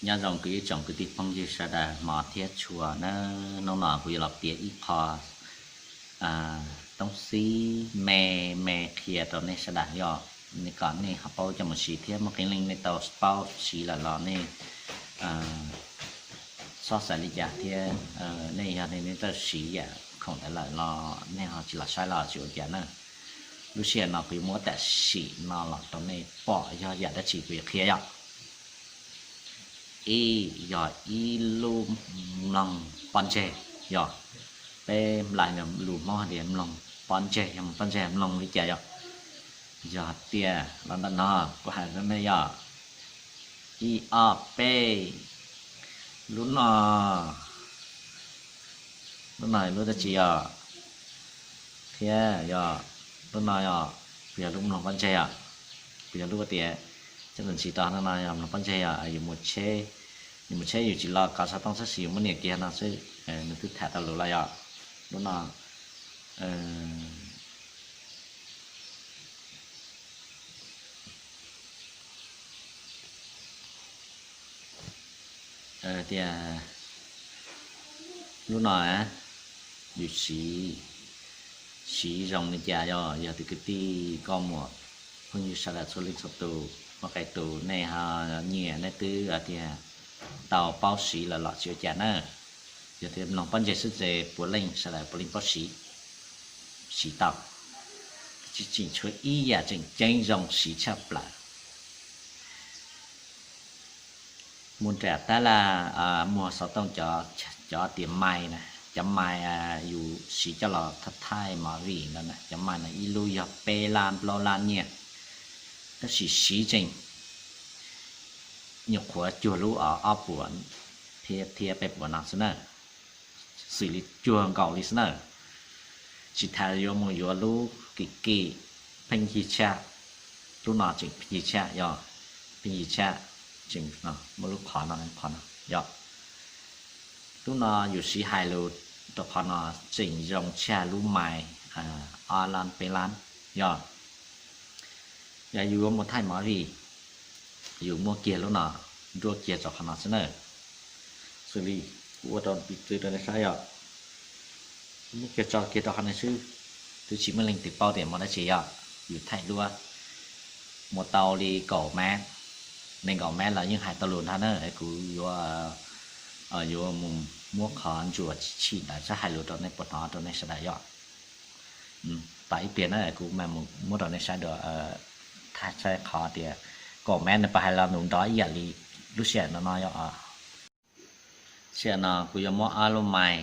Nyob zoo kuv ib tsoom kwv tij phooj ywg sawv daws hmov thiab tshua na, hnub no kuv yuav los piav ib qho toob xib me me qhia rau nej sawv daws yog kom nej ho paub coj mus siv thiab muaj qee leej nej tau paub siv lawm los nej txhob xav li cas thiab. Nej yog nej txawj siv yam khoom ntawd lawm los nej ho tsis los saib los tsis ua cas na. Lub sij hawm no kuv yuav muab tam sim no los rau nej pom yog yam dab tsi kuv yuav qhia yom. Ib yog ib lub mloog pob ntseg, yog peb nplais lus Hmoob hais tias mloog pob ntseg, yog mloog pob ntseg mloog li cas yom. Yog tias los ntawm no kuv hais rau nej yog ib ob peb, lub no, lub no lub dab tsi yom, thiab yog lub no yog, kuv yog lub mloog pob ntseg yom, kuv yog lub tias coj los ntsib tau no no yog mloog pob ntseg yom, yus mus tsheb, yus mus tsheb yus tsis los kov xov tooj xwb sis yus muab nias kiag no xwb, nws twb tham tau lus los yom. Lub no tias lub no yus siv, siv zoo li cas yog, yog tus kwv tij nkauj muam phooj ywg sawv daws txhua leej txhua tus, muaj qee tus nej ho nyiam nej twb tias tau paub siv lawm los tsis ua cas na. Yog tias mloog pob ntseg xwb ces puav leej sawv daws puav leej paub siv, siv tau. Tsis tseem tshuav ib yam tseem ceeb zoo siv tshaj plaws. Mus nram tab laj muag xov tooj, cov tias mais na, cov mais yus siv coj los thaij movie ntawd na, cov mais no ib lub yog peb lab plaub lab nyiaj, tab sis siv tseem nyuam qhuav cuag lub ob puas thiab peb puas no xwb na, xws li cuag nkaus li xwb na. Tsis tas yuav mus yuav lub kim kim pheej yig tshaj, lub no tseem pheej yig tshaj, yog pheej yig tshaj, tseem muaj lub qhov no, qhov no yog, lub no yus siv hais lus rau qhov no tseem zoo tshaj lub mais ob lab peb lab. Yog, yog yus yuav mus thaij movie, yus muab kiag lub no, nruab kiag rau qhov no xwb na. Xws li kuv ua rau piv txwv rau nej saib yog, muab kiag tso kiag rau qhov no xwb, twb tsis muaj leej twg paub tias muaj dab tsi yog, yus thaij duab mus tau li kaum mab, nees nkaum mab los yeej hais tau lus ntag na. Kuv yuav, yuav mus muab qhov ntsuas tshim ntawd txhob hais lus rau nej puas hnov rau nej sawv daws yog. Tos ib pliag na kuv mam mus muab rau nej saib dua, thaij saib qhov tias kaum mab nws puas hais lo lus nrov ib yam li lub sij hawm no no yog. Sij hawm no kuv yuav muab ob lub mais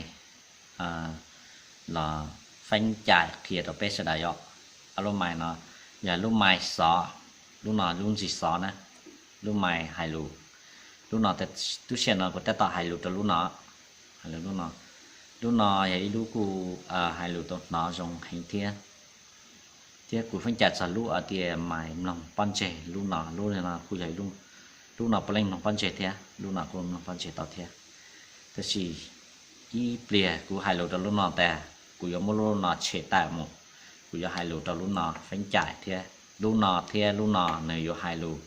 los feeb cai qhia rau peb sawv daws yog. Ob lub mais no yog lub mais xov, lub no lub ntsis xov na, lub mais hais lus. Lub no, lub sij hawm no kuv tab tom hais lus rau lub no, hais lus lub no. Lub no yog ib lub kuj hais lus tau hnov zoo heev thiab. Thiab kuv feeb cai txog lub tias mais mloog pob ntseg, lub no, lub no kuj yog, lub no puav leej mloog pob ntseg thiab, lub no kuj mloog pob ntseg tau thiab. Tab sis ib pliag kuv hais lus rau lub no tas, kuv yuav muab lub no tshem tawm mus, kuv yuav hais lus rau lub no feeb cai thiab. Lub no thiab lub no nws yuav hais lus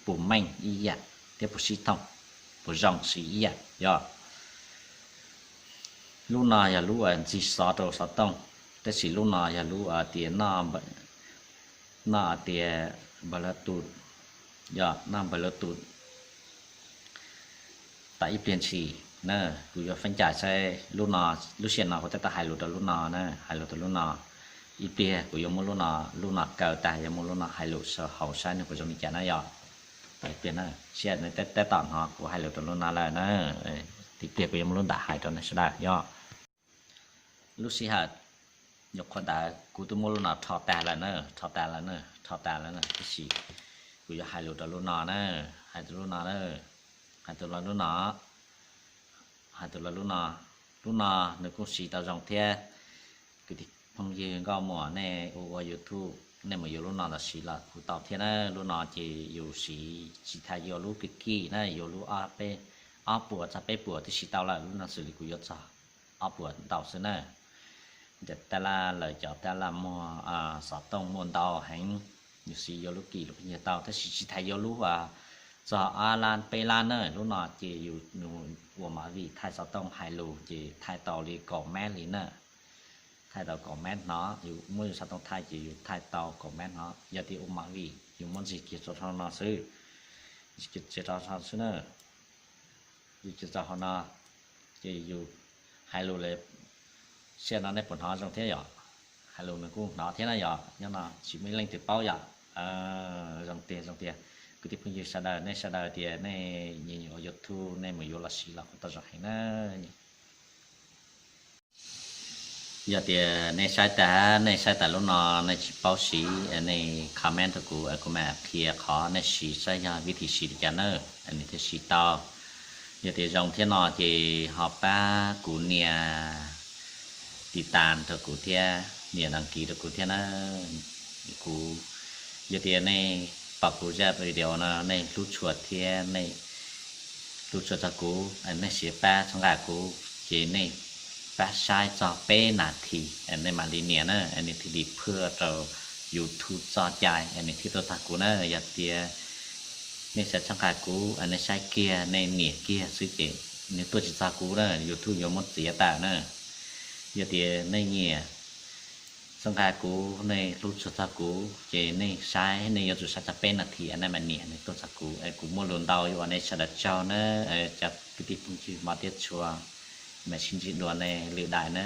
puas meej ib yam thiab puas sib thooj, puas zoo siv ib yam yog. Lub no yog lub ntxig xov rau xov tooj, tab sis lub no yog lub tias noj tias npawg lawv tus, yog noj npawg lawv tus. Tos ib pliag ntshis na, kuv yuav feeb cai saib lub no, lub sij hawm no kuv tab tom hais lus rau lub no na, hais lus rau lub no. Ib pliag kuv yuav muab lub no, lub no kaw tas yuav muab lub no hais lus rau hauv saib nws puas zoo li cas na yog. Tos ib pliag na, sij hawm nws tab tom hnov kuv hais lus rau lub no lawm na, ib pliag kuv yuav muab lub ntawd hais rau nej sawv daws yog. Lub sij hawm nyuam qhuav ntawd kuv twb muab lub no rho tas lawm na, rho tas lawm na, rho tas lawm na, tab sis kuv yuav hais lus rau lub no na, hais rau lub no na, hais rau lub no, hais rau lub no. Lub no nws kuj siv tau zoo thiab. Kwv tij phooj ywg nkauj muam nej ua ua YouTube nej mus yuav lub no los siv los kuj tau thiab na. Lub no ces yus siv tsis tas yuav lub kim kim na, yuav lub ob puas txog peb puas twb siv tau lawm, lub no xws li kuv yuav txog ob puas ntau xwb na. Tab laj lawv cov tab laj muag xov tooj muaj ntau heev, yus siv yuav lub kim lub pheej yig tau, tab sis tsis tas yuav lub Txog ob lab peb lab na, lub no ces yus ua movie thaij xov tooj hais lus ces thaij tau li kaum mét li na. Thaij tau kaum mét hnov, yus muab yus xov tooj thaij ces yus thaij tau kaum mét hnov. Yog tias ua movie yus muab ntxig kiag rau hauv no xwb, ntxig kiag rau hauv xwb na. Yus ntxig rau hauv no ces yus hais lus lawm, saib no nej puas hnov zoo thiab yom? Hais lus nws kuj hnov thiab na yom, nyob no tsis muaj ib leej twg paub yom. Zoo tiag zoo tiag. Kwv tij phooj ywg sawv daws, nej sawv daws tias nej nyiam ua YouTube nej mus yuav los siv los kuj tau zoo heev na. Yog tias nej saib tas, nej saib tas lub no nej tsis paub siv, nej comment rau kuv, kuv mam qhia qhov nej siv saib yog vib thim siv li cas na, nws thiaj siv tau. Yog tias zoo thiab no ces ho pab kuv nias tiv tas rau kuv thiab, nias đăng ký rau kuv thiab na. Kuv, yog tias nej pom kuv zaj video no nej hlub tshua thiab nej hlub tshua txog kuv, nej siv pab txhawb nqa kuv, ces nej pab saib txog peb nas this, nej mam li nias na, nws thiaj li phwj rau YouTube txoj cai, nws thiaj tuaj txog kuv na. Yog tias nej xav txhawb nqa kuv, nej saib kiag, nej nias kiag xwb ces nws tuaj tsis txog kuv na, YouTube yuav muab txiav tawm na. Yog tias nej nyiam txhawb nqa kuv, nej hlub tshua txog kuv ces nej saib, nej yuav tsum saib txog peb nas this nej mam nias nws tuaj txog kuv. Kuv muaj lus ntau yuav ua nej sawv daws tsaug na, cov kwv tij phooj ywg hmov thiab tshua, mam sib ntsib dua nej lwm daim na.